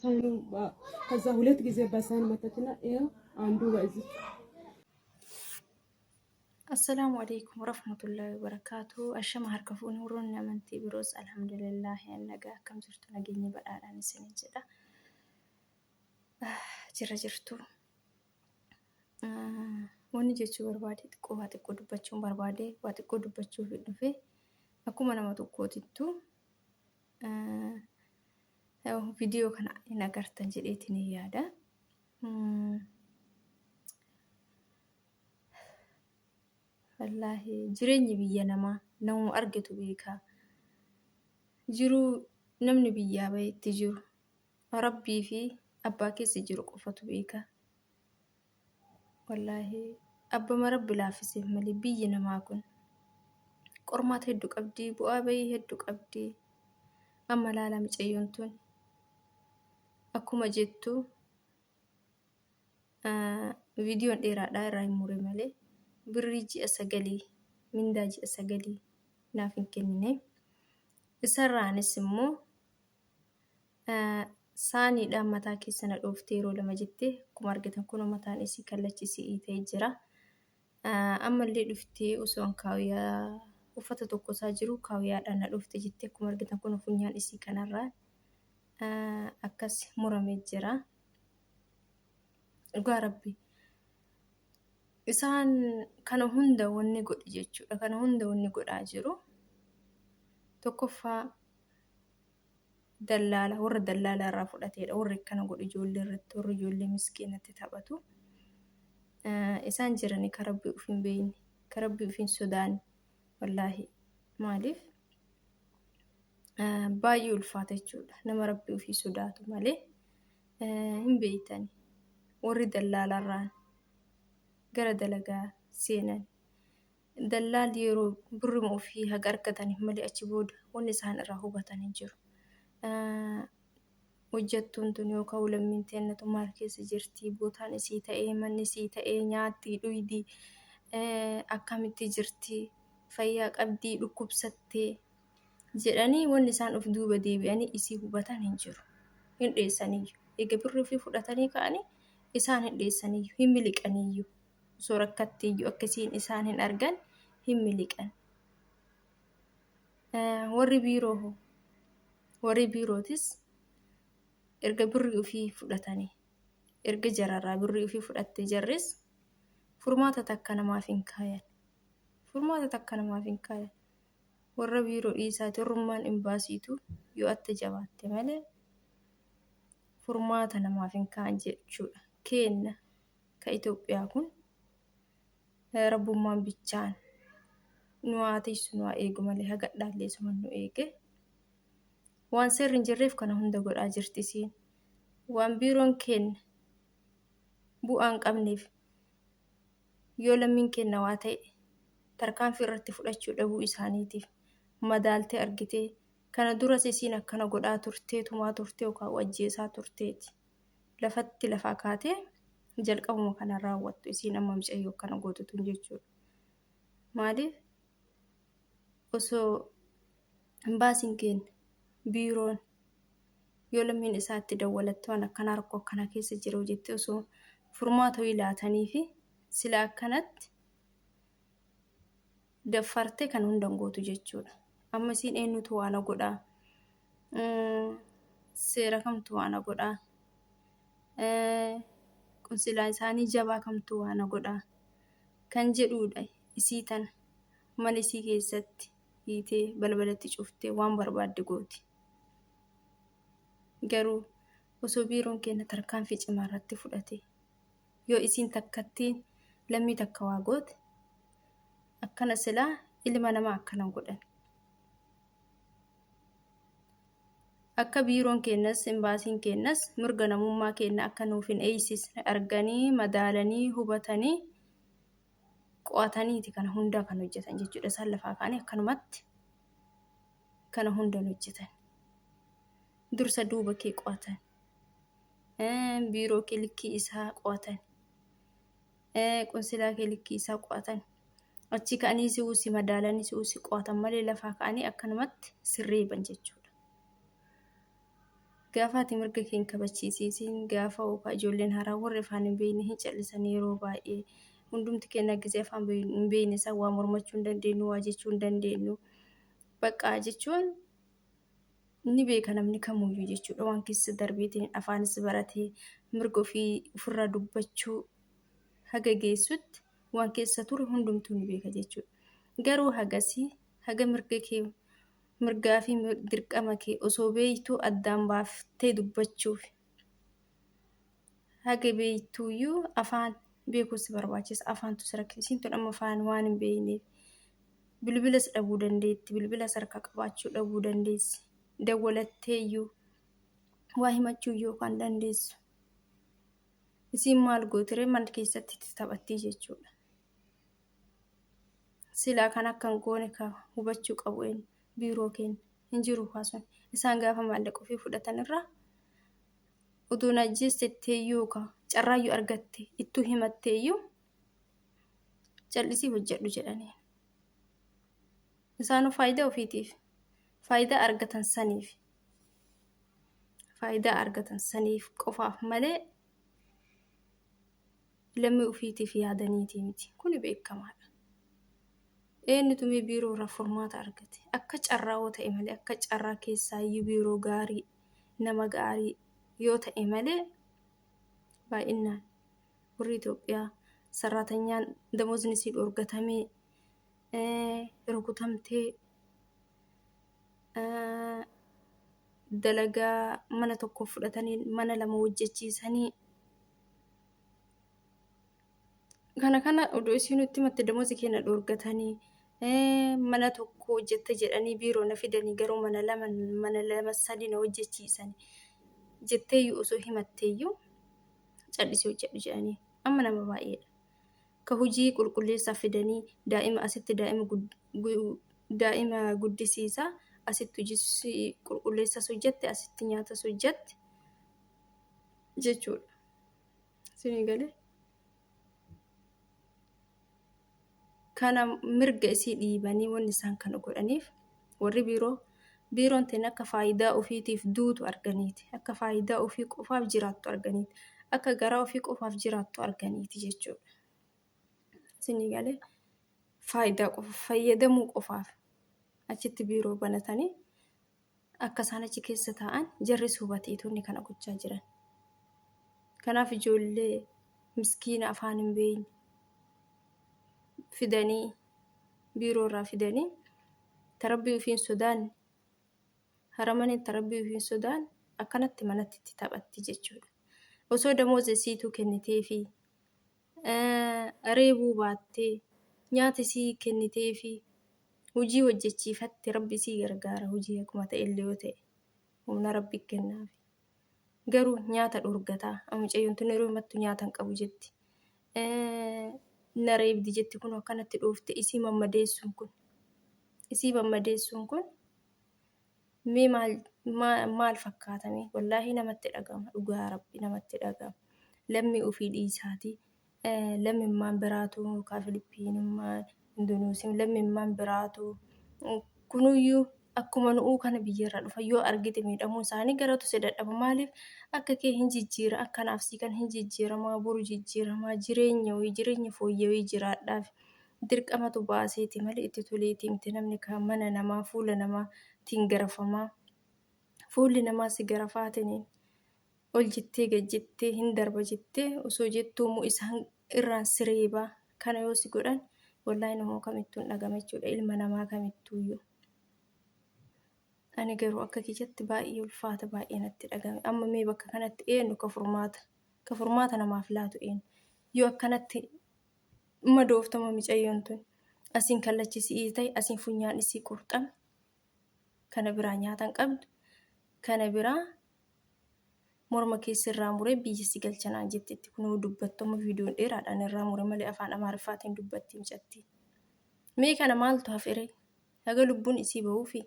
ሳህኑ ከዛ ሁለት ጊዜ በሳህን መታችና ይኸው አንዱ በዚህ። Assalaamu alaikum warahmatullahi wabarakaatu. Ashama harka fuuni hurroonni amantii biroos alhamdulillah nagaa akkam jirtu nageenyi badhaadhaan isin jedha. Jira jirtu. Wanni jechuu barbaade xiqqoo waa xiqqoo dubbachuun barbaade waa xiqqoo dubbachuuf dhufe akkuma nama tokkootittu viidiyoo kana hin agartan jedheetiin hin yaada. Wallaahi jireenyi biyya namaa namuma argetu beeka. Jiruu namni biyyaa bahetti jiru rabbii fi abbaa keessa jiru qofatu beeka. Wallaahi abbama rabbi laaffiseef malee biyyi namaa kun qormaata hedduu qabdi, bu'aa bahii hedduu qabdi. Amma laala micayyoon tun akkuma jettu viidiyoon dheeraadha irraa hin mure malee birrii ji'a sagalii mindaa ji'a sagalii naaf hin kennine. Isarraanis immoo saaniidhaan mataa keessa na dhooftee yeroo lama jettee akkuma argitan kun mataan isii kallachi isii ta'ee jira. Ammallee dhuftee osoo an kaawuyaa uffata tokkosaa jiru kaawuyaadhaan na dhoofte jettee akkuma argitan kun funyaan isii kanarraa akkas muramee jira. Dhugaa rabbi isaan kana hunda wanni godhe jechuudha. Kana hunda wanni godhaa jiru tokkoffaa dallaala warra dallaala irraa fudhateedha. Warri akkana godhu ijoollee irratti warri ijoollee miskiinatti taphatu. Isaan jirani ka rabbi uf hin beekne ka rabbi uf hin sodaanne wallaahi maaliif baay'ee ulfaata jechuudha. Nama rabbi ofii sodaatu malee hin beektani. Warri dallaalarraan gara dalagaa seenan. Dallaalli yeroo birruma ofii haga argataniif malee achi booda wanni isaan irraa hubatan hin jiru. Hojjettuun tun yookaan lammiin teenna tun maal keessa jirti? Bootaan isii ta'ee, manni isii ta'ee, nyaatti, dhuydi, akkamitti jirti? Fayyaa qabdii, dhukkubsattee jedhanii wanni isaan of duuba deebi'anii isii hubatan hin jiru. Hin dheessaniyyu. Eega birrii ofii fudhatanii ka'anii isaan hin dheessaniyyu, hin miliqaniyyu. Osoo rakkatteeyyuu akka isiin isaan hin argan hin miliqan. Warri biiroo hoo? Warri biirootis erga birrii ofii fudhatanii erga jararraa birrii ofii fudhatte jarris furmaata takka namaaf hin kaayan. Furmaata takka namaaf hin kaayan. Warra biiroo dhiisaati warrummaan imbaasiitu yoo atta jabaatte malee furmaata namaaf hin kaayan jechuudha. Keenna ka Itoophiyaa kun rabbummaan bichaan nu haa tiisu nu haa eegu malee haga dhaallee isuma nu eege. Waan seerri hin jirreef kana hunda godhaa jirti isiin. Waan biiroon keenna bu'aa hin qabneef yoo lammiin keenna waa ta'e tarkaanfii irratti fudhachuu dhabuu isaaniitiif madaaltee argitee kana duras isiin akkana godhaa turtee tumaa turtee yookaan ajjeesaa turteeti. Lafatti lafaa kaatee jalqabuma kana raawwattu isiin amma mucayyoo akkana gootu tun jechuudha. Maaliif osoo imbaasiin keenya biiroon yoo lammiin isaa itti dawwalatte waan akkanaa rakkoo akkanaa keessa jiru jettee osoo furmaata wayii laatanii fi sila akkanatti daffartee kan hunda hin gootu jechuudha. Amma isiin eenyutu waa na godhaa? Seera kamtu waa na godhaa? Qunsilaa isaanii jabaa kamtu waa na godhaa? Kan jedhuudha isii tana mana isii keessatti hiitee balbalatti cuftee waan barbaadde gooti. Garuu osoo biiroon keenya tarkaanfii cimaa irratti fudhate yoo isiin takkattiin lammii takka waa goote akkana silaa ilma namaa akkana godhan. Akka biiroon keenyas imbaasiin keenyas mirga namummaa keenya akka nuuf hin eeysisne arganii madaalanii hubatanii qo'ataniiti kana hundaa kan hojjetan jechuudha. Isaan lafaa ka'anii akkanumatti kana hundan hojjetan. Dursa duuba kee qo'atan. Biiroo kee likkii isaa qo'atan. Qunsilaa kee likkii isaa qo'atan. Achi ka'anii si'uu si madaalanii si'uu si qo'atan malee lafaa ka'anii akkanumatti sirreeban jechuudha. Gaafa ati mirga kee hin kabachiisisin gaafa yookaan ijoolleen haaraa warri afaan hin beekne hin callisan yeroo baay'ee hundumti keenya gisee afaan hin beekne san waa mormachuu hin dandeenyu waa jechuu hin dandeenyu. Baqqaa jechuun ni beeka namni kamuyyuu jechuudha waan keessa darbeetiin afaanis baratee mirga ofii ofirraa dubbachuu haga geessutti waan keessa ture hundumtuu ni beeka jechuudha. Garuu hagasii haga mirga kee mirgaa fi dirqama kee osoo beektuu addaan baaftee dubbachuuf haga beektuuyyuu afaan beekuu si barbaachisa. Afaantu si rakkisa. Isiin tun amma afaan waan hin beekneef bilbilas dhabuu dandeetti. Bilbilas harkaa qabaachuu dhabuu dandeessi. Dawwalatteeyyuu waa himachuu yookaan dandeessu. Isiin maal gootiree mana keessatti itti taphattii jechuudha. Silaa kan akka hin goone ka hubachuu qabu eenyu? Biiroo keenya hin jiru kaasun. Isaan gaafa maallaqa ofii fudhatan irraa utuu na ajjeestetteeyyuu ka carraayyuu argatte ittuu himatteeyyuu callisii hojjedhu jedhanii. Isaanuu faayidaa ofiitiif faayidaa argatan saniif faayidaa argatan saniif qofaaf malee lammii ofiitiif yaadaniitii miti. Kuni beekamaadha. Eenyutu mee biiroo irraa furmaata argate? Akka carraa yoo ta'e malee akka carraa keessaayyuu biiroo gaarii nama gaarii yoo ta'e malee baay'inaan warri Itoophiyaa sarraatanyaan damoosni isii dhorgatamee rukutamtee dalagaa mana tokko fudhatanii mana lama hojjechiisanii kana kana odoo isiin nutti himatte damoozi keenya dhorgatanii mana tokko hojjette jedhanii biiroo na fidanii garuu mana lama mana lama sadi na hojjechiisanii jetteeyyuu osoo himatteeyyuu callisii hojjedhu jedhanii amma nama baay'eedha. Ka hojii qulqulleessaa fidanii daa'ima asitti daa'ima daa'ima guddisiisaa asitti hojii qulqulleessaas hojjette asitti nyaatas hojjette jechuudha. Isinii galee? Kana mirga isii dhiibanii wanni isaan kana godhaniif warri biiroo biiroon teen akka faayidaa ofiitiif duutu arganiiti. Akka faayidaa ofii qofaaf jiraattu arganiiti. Akka garaa ofii qofaaf jiraattu arganiiti jechuudha. Isinii galee faayidaa qofa fayyadamuu qofaaf achitti biiroo banatanii akka isaan achi keessa taa'an jarris hubateetu inni kana gochaa jiran. Kanaaf ijoollee miskiina afaan hin beekne fidanii biiroo irraa fidanii tarabbii ofii hin sodaanne haramanii tarabbii ofii hin sodaanne akkanatti manatti itti taphatti jechuudha. Osoo damooza isiituu kenniteefi reebuu baattee nyaata isii kenniteefi hojii hojjechiifatte rabbi isii gargaara hojii akkuma ta'e illee yoo ta'e humna rabbi kennaafi. Garuu nyaata dhorgataa mucayyoon tun yeroo himattu nyaata hin qabu jetti. Na reebdi jetti kun akkanatti dhoofte isii mammadeessuun kun isii mammadeessuun kun mee maal maal fakkaatame wallaahi namatti dhagama dhugaa rabbi namatti dhagama lammii ofii dhiisaati lammimmaan biraatu yookaan Filiippiinummaan Indoneesiin lammimmaan biraatu kunuyyuu akkuma nu'uu kana biyyarraa dhufa yoo argite miidhamuu isaanii garatu si dadhaba maaliif akka kee hin jijjiira akka naaf sii kan hin jijjiiramaa boru jijjiiramaa jireenya wayii jireenya fooyya'ii jiraadhaaf dirqamatu baaseeti malee itti toleetii miti namni kan mana namaa fuula namaatiin garafamaa fuulli namaa si garafaatiniin ol jettee gad jettee hin darba jettee osoo jettuu immoo isaan irraan si reebaa kana yoo si godhan wallaahi namoo kamittuu hin dhagama jechuudha ilma namaa kamittuuyyuu. Ani garuu akka kiyyatti baay'ee ulfaata baay'ee natti dhagame amma mee bakka kanatti eenyu ka furmaata ka furmaata namaaf laatu eenyu yoo akkanatti madooftama micayyoon tun asiin kallachi si'ii ta'e asiin funyaan isii qurxame kana biraa nyaata hin qabdu kana biraa morma kee sirraa muree biyya si galcha naan jettetti kunoo dubbattama viidiyoon dheeraadhaan irraa mure malee afaan amaariffaatiin dubbatti micattiin. Mee kana maaltu hafere haga lubbuun isii bahuufi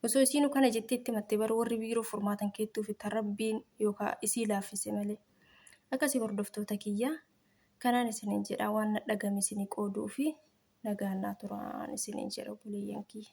osoo isiinu kana jettee itti matte bara warri biiroo furmaatan keettuufi tan rabbiin yookaan isii laaffise malee. Akkasii hordoftoota kiyyaa kanaan isiniin jedha waan na dhagame isinii qooduu fi nagaan naa turaan isiniin jedha obboleeyyan kiyya.